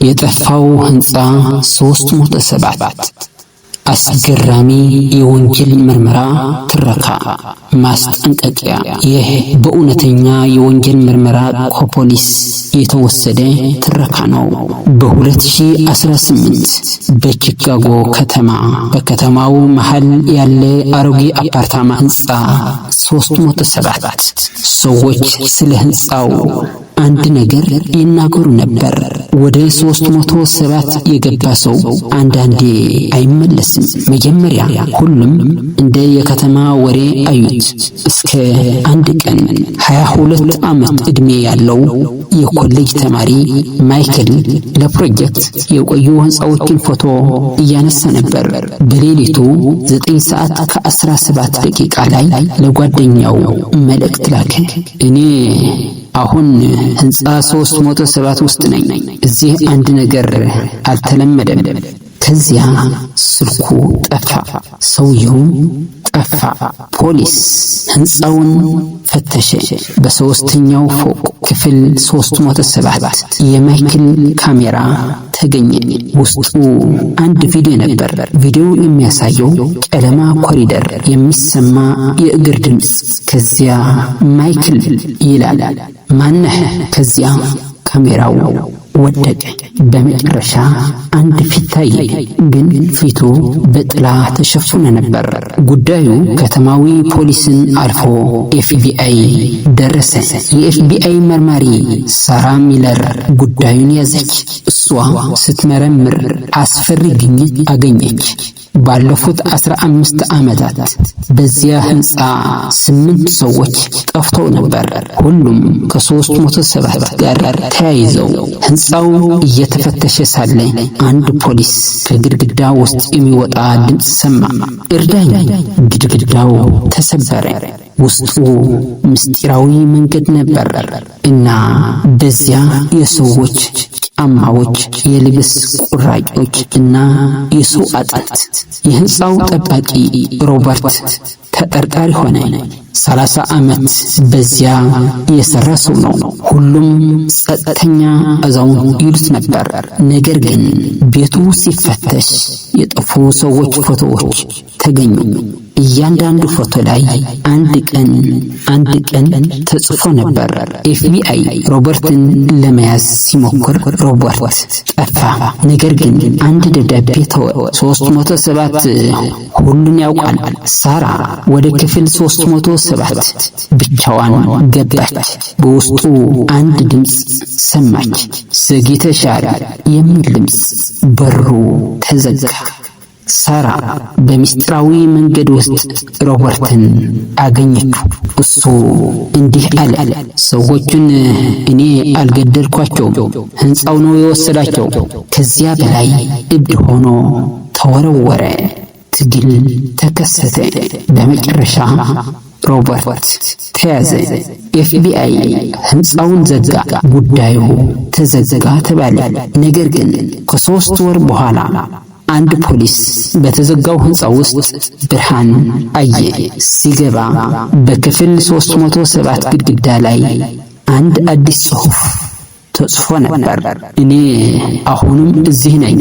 የጠፋው ህንፃ 307፣ አስገራሚ የወንጀል ምርመራ ትረካ። ማስጠንቀቂያ፣ ይህ በእውነተኛ የወንጀል ምርመራ ከፖሊስ የተወሰደ ትረካ ነው። በ2018 በቺካጎ ከተማ በከተማው መሃል ያለ አሮጌ አፓርታማ ህንፃ 307። ሰዎች ስለ ህንፃው አንድ ነገር ይናገሩ ነበር። ወደ 307 የገባ ሰው አንዳንዴ አይመለስም። መጀመሪያ ሁሉም እንደ የከተማ ወሬ አዩት። እስከ አንድ ቀን 22 ዓመት ዕድሜ ያለው የኮሌጅ ተማሪ ማይክል ለፕሮጀክት የቆዩ ህንፃዎችን ፎቶ እያነሳ ነበር። በሌሊቱ 9 ሰዓት ከ17 ደቂቃ ላይ ለጓደኛው መልእክት ላከ። “እኔ አሁን ህንፃ 307 ውስጥ ነኝ። እዚህ አንድ ነገር አልተለመደም።” ከዚያ ስልኩ ጠፋ፣ ሰውየውም ጠፋ። ፖሊስ ህንፃውን ፈተሸ። በሶስተኛው ፎቅ ክፍል 307 የማይክል ካሜራ ተገኘ። ውስጡ አንድ ቪዲዮ ነበር። ቪዲዮው የሚያሳየው ጨለማ ኮሪደር፣ የሚሰማ የእግር ድምፅ። ከዚያ “ማይክል” ይላል። “ማነህ?” ከዚያ ካሜራው ወደቀ። በመጨረሻ አንድ ፊት ታየ፣ ግን ፊቱ በጥላ ተሸፍኖ ነበር። ጉዳዩ ከተማዊ ፖሊስን አልፎ ኤፍቢአይ ደረሰ። የኤፍቢአይ መርማሪ ሳራ ሚለር ጉዳዩን ያዘች። እሷ ስትመረምር አስፈሪ ግኝት አገኘች። ባለፉት 15 ዓመታት በዚያ ህንፃ ስምንት ሰዎች ጠፍተው ነበር። ሁሉም ከ307 ጋር ተያይዘው። ህንፃው እየተፈተሸ ሳለ አንድ ፖሊስ ከግድግዳ ውስጥ የሚወጣ ድምፅ ሰማ። “እርዳኝ!” ግድግዳው ተሰበረ። ውስጡ ምስጢራዊ መንገድ ነበር እና በዚያ የሰዎች ጫማዎች፣ የልብስ ቁራጮች እና የሰው አጥንት። የህንፃው ጠባቂ ሮበርት ተጠርጣሪ ሆነ። 30 ዓመት በዚያ የሰራ ሰው ነው። ሁሉም ጸጥተኛ አዛውንት ይሉት ነበር። ነገር ግን ቤቱ ሲፈተሽ የጠፉ ሰዎች ፎቶዎች ተገኙ። እያንዳንዱ ፎቶ ላይ አንድ ቀን፣ አንድ ቀን ተጽፎ ነበር። ኤፍቢአይ ሮበርትን ለመያዝ ሲሞክር ሮበርት ጠፋ። ነገር ግን አንድ ደብዳቤ ተወ። “307 ሁሉን ያውቃል።” ሳራ ወደ ክፍል 307 ብቻዋን ገባች። በውስጡ አንድ ድምፅ ሰማች። “ዘግይተሻል” የሚል ድምፅ። በሩ ተዘጋ። ሳራ በሚስጥራዊ መንገድ ውስጥ ሮበርትን አገኘችው። እሱ እንዲህ አለ፣ “ሰዎቹን እኔ አልገደልኳቸውም፣ ሕንፃው ነው የወሰዳቸው።” ከዚያ በላይ እብድ ሆኖ ተወረወረ። ትግል ተከሰተ። በመጨረሻ ሮበርት ተያዘ። ኤፍቢአይ ሕንፃውን ዘጋ። ጉዳዩ ተዘጋ ተባለ። ነገር ግን ከ3 ወር በኋላ አንድ ፖሊስ በተዘጋው ሕንፃ ውስጥ ብርሃን አየ። ሲገባ በክፍል 307 ግድግዳ ላይ አንድ አዲስ ጽሑፍ ተጽፎ ነበር። “እኔ አሁንም እዚህ ነኝ።”